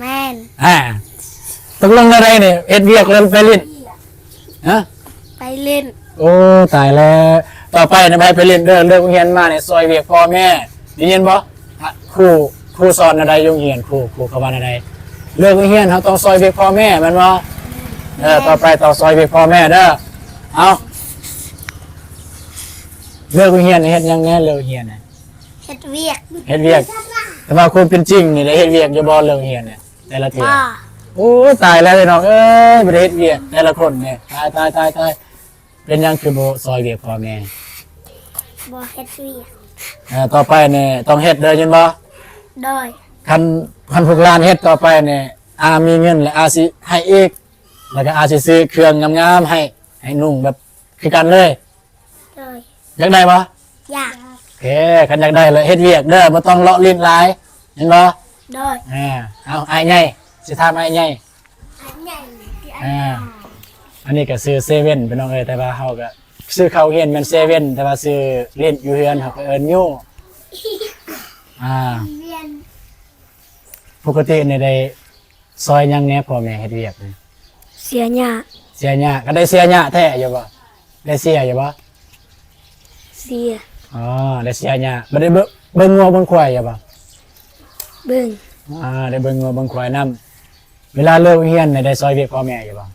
ແມ່ນ. ອາ ຕົກລົງແນວໃດນີ້? ເຮັດວຽກແລ້ວໄປຫຼິ້ນ? ຮະ? ໄປຫຼິ້ນ. ໂອ້ ຕາຍແລ້ວ. ຕໍ່ໄປນະ ໃຫ້ໄປຫຼິ້ນເດີ. ເລີກໂຮງຮຽນມານີ້ ຊ່ອຍວຽກພໍ່ແມ່ ໄດ້ຍິນບໍ່? ຄູ ຄູສອນແນວໃດຢູ່ໂຮງຮຽນ? ຄູ ຄູເຂົາວ່າແນວໃດ? ເລີກໂຮງຮຽນເຮົາຕ້ອງຊ່ອຍວຽກພໍ່ແມ່ແມ່ນບໍ່? ເອີ ຕໍ່ໄປຕ້ອງຊ່ອຍວຽກພໍ່ແມ່ເດີ. ເອົາ ເລີກໂຮງຮຽນເຮັດຫຍັງແດ່? ເລີກໂຮງຮຽນນະ ເຮັດວຽກ. ເຮັດວຽກ. ແຕ່ວ່າຄວາມເປັນຈິງນີ້ໄດ້ເຮັດວຽກຢູ່ບໍ່ ເລີກໂຮງຮຽນນະ ແຕ່ລະເທື່ອ? ບໍ່. ໂອ້ ຕາຍແລ້ວພີ່ນ້ອງເອີຍ ບໍ່ໄດ້ເຮັດວຽກ ແຕ່ລະຄົນນີ້. ຕາຍ ຕາຍ ຕາຍ ຕາຍ. ເປັນຫຍັງຄືບໍ່ຊ່ອຍວຽກພໍ່ແມ່? ບໍ່ເຮັດວຽກ. ເອີ ຕໍ່ໄປນີ້ຕ້ອງເຮັດເດີ ຍິນບໍ່? ໂດຍ. ຄັນ ຄັນພວກຫຼານເຮັດຕໍ່ໄປນີ້ ອາມີເງິນແລ້ວ ອາຊິໃຫ້ອີກ ແລ້ວກໍອາຊິຊື້ເຄື່ອງງາມໆໃຫ້ ໃຫ້ນຸ່ງແບບຄືກັນເລີຍ. ໂດຍ. ຢາກໄດ້ບໍ່? ຢາກ. ໂອເຄ ຄັນຢາກໄດ້ແລ້ວເຮັດວຽກເດີ ບໍ່ຕ້ອງເລາະຫຼິ້ນຫຼາຍ ເຫັນບໍ່? ໂດຍ. ເອົາ ອ້າຍໃຫຍ່ ຊິຖາມອ້າຍໃຫຍ່. ອັນນີ້ກໍຊື່ເຊເວັນ ພີ່ນ້ອງເອີຍ ແຕ່ວ່າເຮົາກໍ ຊື້ເຂົ້າໂຮງຮຽນແມ່ນເຊເວັ່ນ ແຕ່ວ່າຊື້ຫຼິ້ນຢູ່ເຮືອນເຮົາກໍເອີ້ນຍູ້. ອ່າ ປົກກະຕິນີ້ໄດ້ຊ່ອຍຫຍັງແດ່ພໍ່ແມ່ເຮັດວຽກນີ້? ເສຍຫຍ້າ. ເສຍຫຍ້າ. ກໍໄດ້ເສຍຫຍ້າແທ້ຢູ່ບໍ່? ໄດ້ເສຍຢູ່ບໍ່? ເສຍ. ອໍ ໄດ້ເສຍຫຍ້າ. ບໍ່ໄດ້ເບິ່ງ ເບິ່ງງົວເບິ່ງຄວາຍຢູ່ບໍ່? ເບິ່ງ. ອ່າ ໄດ້ເບິ່ງງົວເບິ່ງຄວາຍນຳ. ເວລາເລີກໂຮງຮຽນນີ້ໄດ້ຊ່ອຍວຽກພໍ່ແມ່ຢູ່ບໍ່?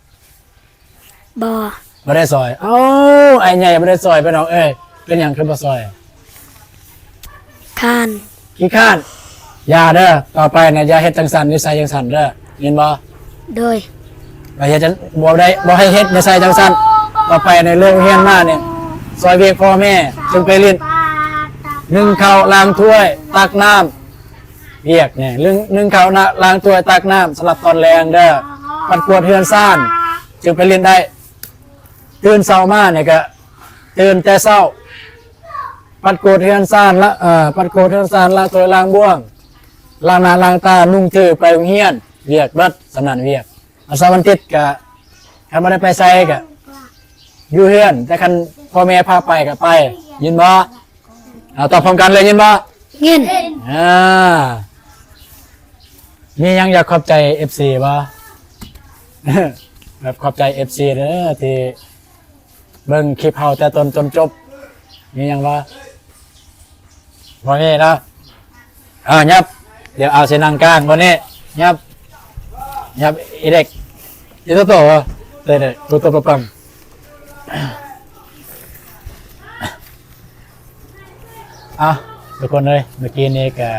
ບໍ່. ບໍ່ໄດ້ຊ່ອຍ. ເອົ້າ ອ້າຍໃຫຍ່ບໍ່ໄດ້ຊ່ອຍ ພີ່ນ້ອງເອີຍ. ເປັນຫຍັງຄືບໍ່ຊ່ອຍ? ຄ້ານ. ຂີ້ຄ້ານ. ຢ່າເດີ ຕໍ່ໄປນະ ຢ່າເຮັດຈັ່ງຊັ້ນ ນິໄສຈັ່ງຊັ້ນເດີ ຍິນບໍ່? ໂດຍ. ບໍ່ເຮັດຈັ່ງ ບໍ່ໄດ້ ບໍ່ໃຫ້ເຮັດນິໄສຈັ່ງຊັ້ນ. ຕໍ່ໄປໃນເລີກຮຽນມານີ້ ຊ່ອຍວຽກພໍ່ແມ່ ຈຶ່ງໄປຫຼິ້ນ ໜຶ້ງເຂົ້າ ລ້າງຖ້ວຍ ຕັກນ້ຳ ວຽກນີ້ ໜຶ້ງ ໜຶ້ງເຂົ້າ ລ້າງຖ້ວຍ ຕັກນ້ຳ ສຳລັບຕອນແລງເດີ. ປັດກວາດເຮືອນຊານ ຈຶ່ງໄປຫຼິ້ນໄດ້. ຕື່ນເຊົ້າມານີ້ກະ ຕື່ນແຕ່ເຊົ້າ ປັດກວາດເຮືອນຊານ ລະ ເອີ ປັດກວາດເຮືອນຊານ ລ້າງຖ້ວຍລ້າງບ່ວງ ລ້າງໜ້າລ້າງຕາ ນຸ່ງຖື ໄປໂຮງຮຽນ ວຽກເບິດ ສ່ຳນັ້ນວຽກ. ອາ ເສົາວັນອາທິດກະ ຄັນບໍ່ໄດ້ໄປໃສກະຢູ່ເຮືອນ ແຕ່ຄັນພໍ່ແມ່ພາໄປກະໄປ ຍິນບໍ່? ເອົາ ຕອບພ້ອມກັນເລີຍ ຍິນບໍ່? ຍິນ. ອ່າ ມີຫຍັງຢາກຂອບໃຈເອັຟຊີບໍ່? ແບບຂອບໃຈເອັຟຊີເດີ ທີ່ເບິ່ງຄລິບເຮົາແຕ່ຕົ້ນຈົນຈົບ. ມີຫຍັງບໍ່? ບໍ່ມີເນາະ. ອ່າ ຫຍັບ ດຽວອາວຊິນັ່ງກາງບ່ອນນີ້. ຫຍັບ ຫຍັບ ອີເດັກ ອີໂຕໂຕ ເຕເຕ ໂຕໂຕປະປັງ. ອ່ະ ທຸກຄົນເອີຍ ເມື່ອກີ້ນີ້ກະ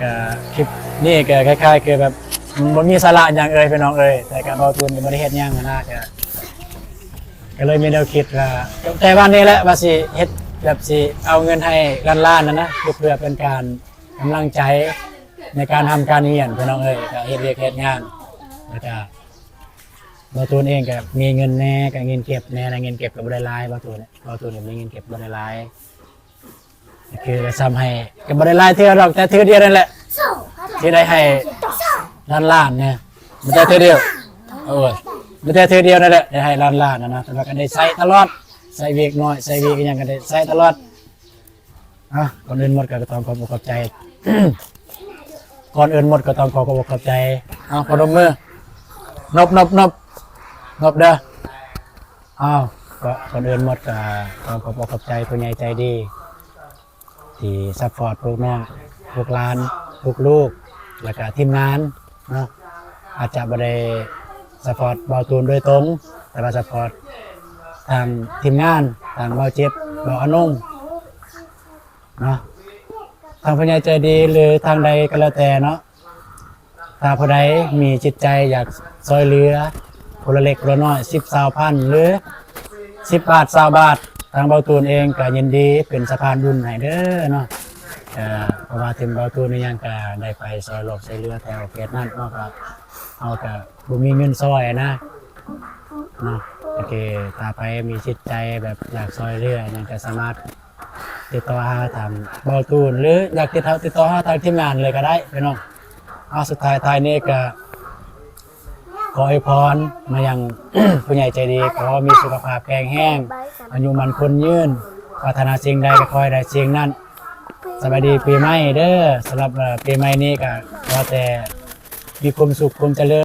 ກະຄລິບນີ້ກະຄ້າຍໆຄືແບບ ມັນບໍ່ມີສາລະຫຍັງເອີຍ ພີ່ນ້ອງເອີຍ. ແຕ່ກະເບົາຕູນກະບໍ່ໄດ້ເຮັດຫຍັງຫັ້ນນະ ກະ ກະເລີຍມີແນວຄິດວ່າ ແຕ່ວ່ານີ້ແຫຼະວ່າຊິເຮັດແບບຊິເອົາເງິນໃຫ້ລ້ານໆຫັ້ນນະ ຄືເພື່ອເປັນການກຳລັງໃຈໃນການທຳການຮຽນ ພີ່ນ້ອງເອີຍ. ກະເຮັດວຽກເຮັດງານ ແລ້ວກະເບົາຕູນເອງກະມີເງິນແດ່ ກະເງິນເກັບແດ່ ແລະເງິນເກັບກະບໍ່ໄດ້ຫຼາຍ ເບົາຕູນ ເບົາຕູນກະມີເງິນເກັບບໍ່ໄດ້ຫຼາຍ. ກະຄືຈະຊ້ຳໃຫ້ ກະບໍ່ໄດ້ຫຼາຍເທື່ອດອກ ແຕ່ເທື່ອດຽວນັ້ນແຫຼະ ທີ່ໄດ້ໃຫ້ລ້ານໆນະ. ມີແຕ່ເທື່ອດຽວ ເອີ ມີແຕ່ເທື່ອດຽວນັ້ນແຫຼະ ໄດ້ໃຫ້ລ້ານໆຫັ້ນນະ. ແຕ່ວ່າກະໄດ້ໃຊ້ຕະຫຼອດ ໃຊ້ວຽກໜ້ອຍ ໃຊ້ວຽກອີ່ຫຍັງກະໄດ້ໃຊ້ຕະຫຼອດ. ອ່ະ ກ່ອນອື່ນໝົດກະຕ້ອງຂອບອົກຂອບໃຈ ກ່ອນອື່ນໝົດກະຕ້ອງຂໍຂອບອົກຂອບໃຈ. ເອົາ ພະນົມມື ນົບ ນົບ ນົບ ນົບເດີ. ເອົາ ກະກ່ອນອື່ນໝົດກະຕ້ອງຂອບອົກຂອບໃຈຜູ້ໃຫຍ່ໃຈດີ ທີ່ຊັບພອດພວກນ້ອງ ພວກຫຼານ ພວກລູກ ແລ້ວກະທີມງານເນາະ. ອາດຈະບໍ່ໄດ້ຊັບພອດເບົາຕູນໂດຍຕົງ ແຕ່ວ່າຊັບພອດທາງທີມງານ ທາງເບົາເຈັບ ເບົາອານົງ ເນາະ ທາງຜູ້ໃຫຍ່ໃຈດີ ຫຼື ທາງໃດກໍແລ້ວແຕ່ເນາະ. ຖ້າຜູ້ໃດມີຈິດໃຈຢາກຊ່ວຍເຫຼືອ ຄົນລະເລັກຄົນລະນ້ອຍ ສິບ ຊາວພັນ ຫຼື ສິບບາດ ຊາວບາດ ທາງເບົາຕູນເອງກໍຍິນດີເປັນສະພານບຸນໃຫ້ເດີເນາະ. ເອີ ເພາະວ່າທີມເບົາຕູນອີ່ຫຍັງກໍໄດ້ໄປຊ່ອຍໂລກຊ່ອຍເຫຼືອແຖວເຂດນັ້ນເນາະ ກໍເຮົາກໍບໍ່ມີເງິນຊ່ອຍນະ ເນາະ. ໂອເຄ ຖ້າໃຜມີຈິດໃຈແບບຢາກຊ່ອຍເຫຼືອຫຍັງກໍສາມາດ ຕິດຕໍ່ຫາທາງເບົາຕູນ ຫຼື ຢາກຕິດຕໍ່ ຕິດຕໍ່ຫາທາງທີມງານເລີຍກໍໄດ້ພີ່ນ້ອງ. ເອົາ ສຸດທ້າຍທ້າຍນີ້ກໍຂໍອວຍພອນມາຍັງຜູ້ໃຫຍ່ໃຈດີ ຂໍມີສຸຂະພາບແຂງແຮງ ອາຍຸໝັ້ນຄົນຍືນ ປາດຖະໜາສິ່ງໃດກໍຂໍໃຫ້ໄດ້ສິ່ງນັ້ນ. ສະບາຍດີປີໃໝ່ເດີ. ສຳລັບ ເອີ ປີໃໝ່ນີ້ກໍຂໍແຕ່ມີຄວາມສຸກຄວາມຈະເລີນ